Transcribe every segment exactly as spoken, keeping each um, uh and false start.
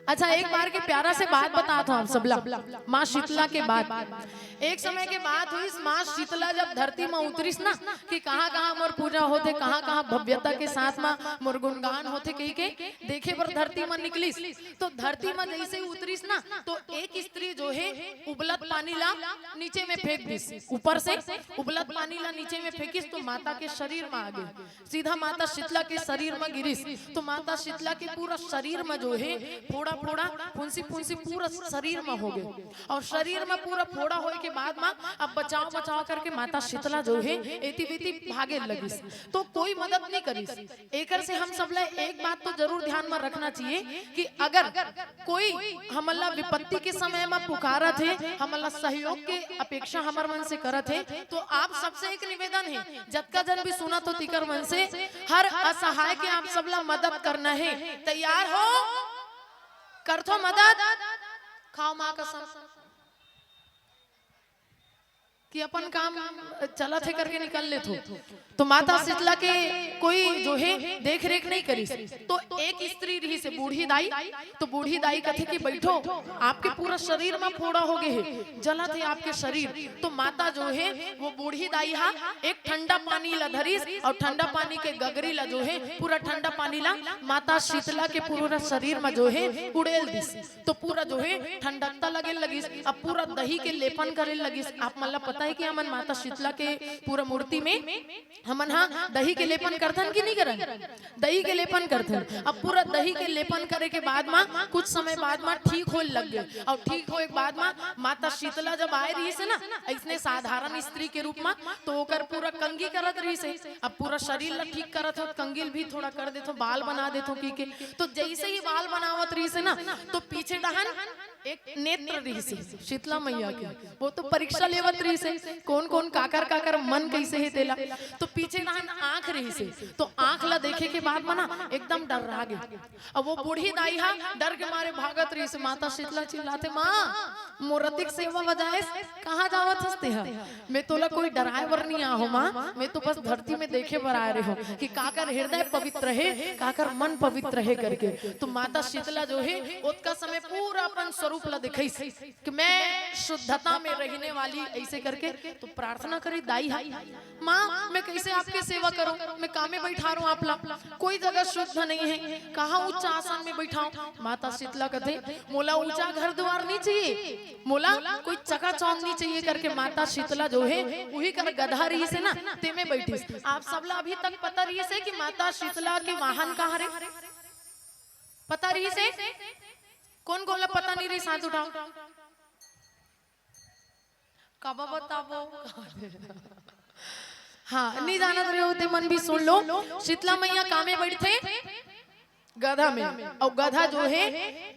अच्छा, एक बार के प्यारा से बात बतात हूँ आप सबला, माँ शीतला के बात। एक समय के बात होइस, माँ शीतला जब धरती में उतरिस ना, कि कहाँ कहाँ मोर पूजा होथे, कहाँ कहाँ भव्यता के साथ में मोर गुणगान होथे कहि के देखे बर धरती में निकलिस। तो धरती में जैसे ही उतरिस ना, तो एक स्त्री जो है उबलत पानी ला नीचे में फेंक दिस, ऊपर से उबलत पानी ला नीचे में फेंकिस तो माता के शरीर में आ गे, सीधा माता शीतला के शरीर में गिरिस। तो माता शीतला के पूरा शरीर में जो है फोड़ा फोड़ा, फुंसी फुंसी पूरा शरीर में हो गे। और शरीर में पूरा फोड़ा होए के बाद में अब बचाव बचाव करके माता शीतला जो है एती बेती भागे लगिस, तो कोई मदद नहीं करिस। एकर से हम सब ला एक बात तो जरूर ध्यान में रखना चाहिए कि अगर कोई हमन ला विपत्ति के समय में पुकारत हे, हमन ला सहयोग के अपेक्षा हमर मन से करत हे, तो आप सबसे एक निवेदन है, जतका जन भी सुनत हो तिकर मन से, हर असहाय के आप सब ला मदद करना है। तैयार हो? करथो मदद? खाओ माँ कसम कि अपन काम चलत हे करके निकल लेथो। तो माता शीतला के कोई जो है देख रेख नहीं करिस। तो एक स्त्री रहिस हे बूढ़ी दाई, तो बूढ़ी दाई कथे कि बैठो, आपके पूरा शरीर में फोड़ा हो गे हे, जलत हे आपके शरीर। तो माता जो है वो बूढ़ी दाई हा एक ठंडा पानी ला धरिस और ठंडा पानी के गगरी ला जो है पूरा ठंडा पानी ला माता शीतला के पूरा शरीर में जो है उड़ेल दिस। तो पूरा जो है ठंडकता लगे लगिस, अब पूरा दही के लेपन करे लगिस। आप मन ला पता है कि हमन माता शीतला के पूरा मूर्ति में हमन हा दही के लेपन करथन कि नहीं करन? दही के लेपन करथन। अब पूरा दही के लेपन करे के बाद में कुछ समय बाद में ठीक होए लग गे, और ठीक होए के बाद में माता शीतला जब आए रहिस हे ना, ऐसने साधारण स्त्री के रूप में, तो ओकर पूरा कंघी करत रहिस हे। अब पूरा शरीर ला ठीक करत हो, कंघी ल भी थोड़ा कर देथो, बाल बना देथो कहि के। तो जैसे ही बाल बनावत रहिस हे ना, तो पीछे डहन एक नेत्र रहिस हे शीतला मैया के, वो तो परीक्षा लेवत रहिस हे, कौन कौन काकर काकर मन कैसे है तेला। तो पीछे डहन आंख रहिस हे, तो आंख ला देखे के बाद में ना एकदम डर्रा गे। अब वो बूढ़ी दाई हा डर के मारे भागत रहिस हे। माता शीतला चिल्लाथे, माँ, मोर अतिक सेवा बजाएस, कहाँ जावत हस तेहा? मैं तोला कोई डराए बर नहीं आए हों माँ, मैं तो बस धरती में देखे बर आए रहे हों कि काकर हृदय पवित्र है, काकर मन पवित्र है करके। तो माता शीतला जो है ओतका समय पूरा अपन स्वरूप ला दिखाइस कि मैं शुद्धता में रहने वाली, ऐसे करके। तो प्रार्थना करे दाई हा, माँ, मैं कैसे आपके सेवा करूं? मैं कामे बैठा रहूं आप ला? कोई जगह शुद्ध नहीं है, कहाँ ऊंचा आसन में बैठाऊं? माता शीतला कथे, मोला ऊंचा घर द्वार नहीं चाहिए, मोला कोई चकाचौंध नहीं चाहिए करके माता शीतला जो है उही कर गधा रहिस हे ना, तेमे बैठिस। आप सबला अभी तक पता रहिस हे कि माता शीतला के वाहन कहाँ रे? पता रहिस हे? कौन कौन ला पता नहीं रहिस, हाथ उठाओ। काबर बताबो? हाँ, नहीं जानत रहे हो ते मन भी सुन लो। शीतला मैया कामे बैठथे गधा में, और गधा जो है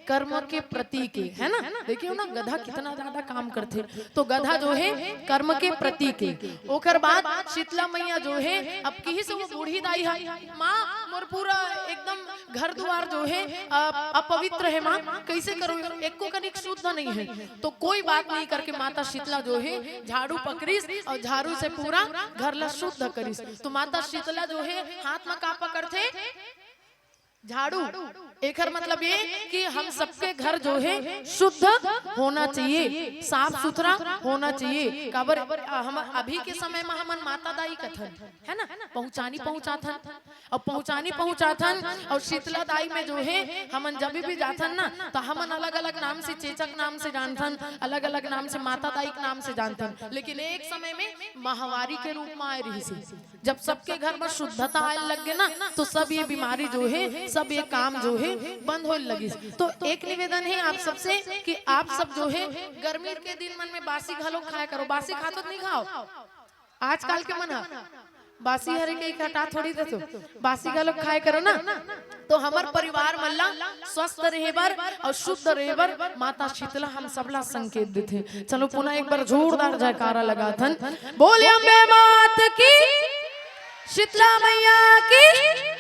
कर्म के प्रतीक है, है ना? देखियो ना, गधा कितना ज्यादा काम करथे। तो गधा जो है कर्म के प्रतीक है। ओकर बाद शीतला मैया जो है अब किहिस हे वो बूढ़ी दाई हा, माँ, मोर पूरा एकदम घर दुआर जो है अ, अपवित्र है माँ, कैसे करूँ? एको कनिक शुद्ध नहीं है। तो कोई बात नहीं करके माता शीतला जो है झाड़ू पकड़िस और झाड़ू से पूरा घर ला शुद्ध करिस। तो माता शीतला जो है हाथ में का पकड़थे? झाड़ू। एकर मतलब ये कि हम सबके घर जो है शुद्ध होना चाहिए, साफ सुथरा होना चाहिए। काबर, अ, हम अभी के समय में हमन माता दाई कथन, है ना, पहुँचानी पहुँचाथन, और पहुँचानी पहुँचाथन, और शीतला दाई में जो है हमन जब भी जाथन ना, तो हमन अलग अलग नाम से, चेचक नाम से जानथन, अलग अलग नाम से, माता दाई के नाम से जानथन। लेकिन एक समय में माहवारी के रूप में आए रहिस हे, जब सबके घर में शुद्धता आए लग गे ना, तो सब ये बीमारी जो है, सब ये काम जो है बंद होए लगिस। तो एक निवेदन है आप सबसे कि आप सब जो है गर्मी के दिन मन में बासी घलो खाए करो। बासी खाथो तो नहीं खाओ? आजकल के मन ह बासी हरे के घटा थोड़ी देथो, बासी घलो खाए करो ना। तो हमर परिवार मन ला स्वस्थ रहे बर और शुद्ध रहे बर माता शीतला हम सबला संकेत देथे। चलो पुनः एक बार जोरदार जयकारा लगाथन, बोले अम्बे मात की, शीतला मैया की।